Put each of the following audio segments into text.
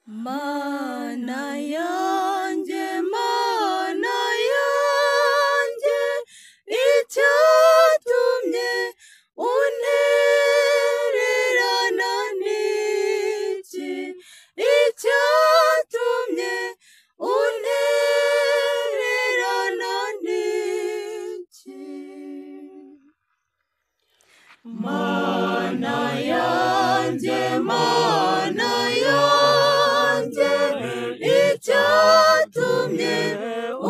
Mana yanjye, Mana yanjye, icyatumye untererana n'iki? Icyatumye untererana n'iki? Mana yanjye, Mana yanjye, icyatumye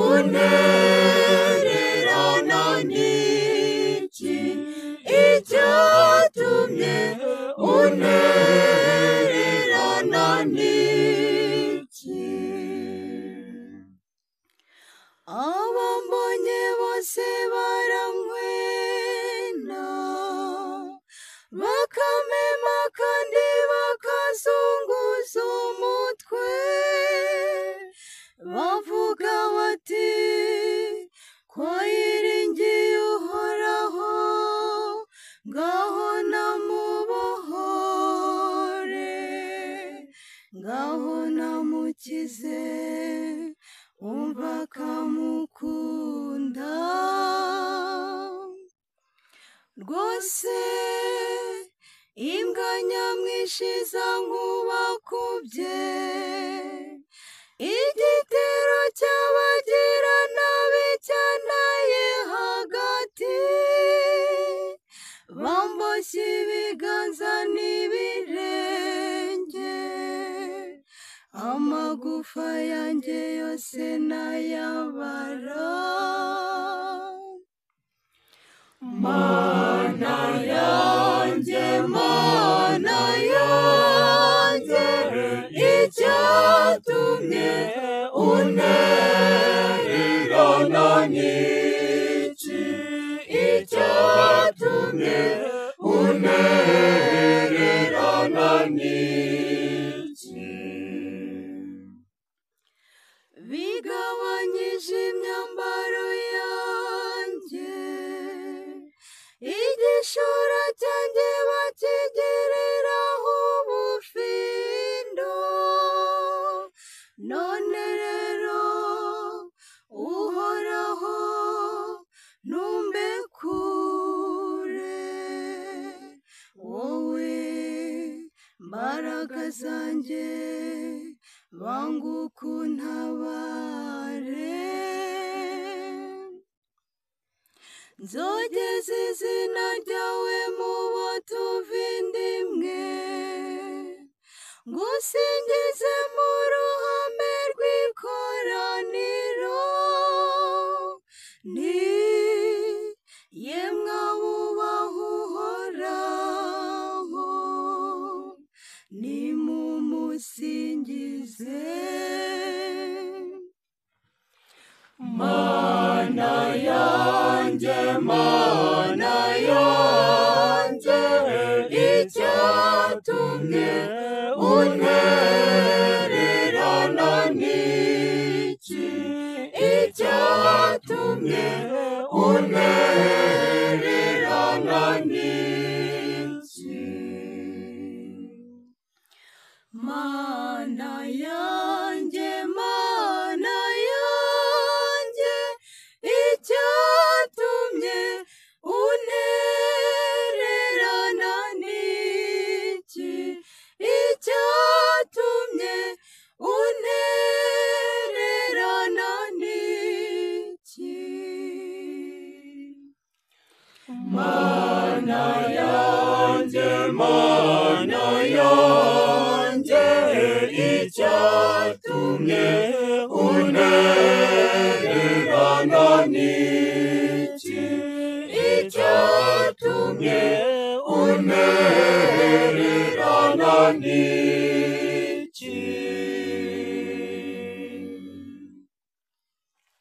untererana n'iki? Icyatumye untererana n'iki? Abambonye bose barankwena, bakamema kandi bakazunguza umutwe, bavuga bati ko yiringiye Uhoraho, ngaho namubohore, ngaho namukize, umva akamukunda. Rwose imbwa nyamwinshi izankubakubye, igitero cy'abagiranabi cyantaye hagati, bamboshye ibiganza n'ibirenge, amagufa yanjye yose nayabara. Mana yanjye, Mana yanjye, icyatumye untererana n'iki? Icyatumye untererana n'iki? Bigabanyije imyambaro yanjye, igishura cyanjye bakigereraho ubufindo. None rero Uhoraho, ntumbe kure, wowe mbaraga zanjye, banguka untabare. Nzogeza izina ryawe mu bo tuva inda imwe, ngusingize mu ruhame rw'ikoraniro, nti yemwe abubaha Uhoraho, nimumusingize. Mana yanjye, Mana yanjye, icyatumye untererana n'iki? Icyatumye untererana n'iki? Mana yanjye, Mana yanjye, icyatumye untererana n'iki? Icyatumye untererana n'iki? Mana yanjye, Mana yanjye, icyatumye untererana n'iki? Icyatumye untererana n'iki?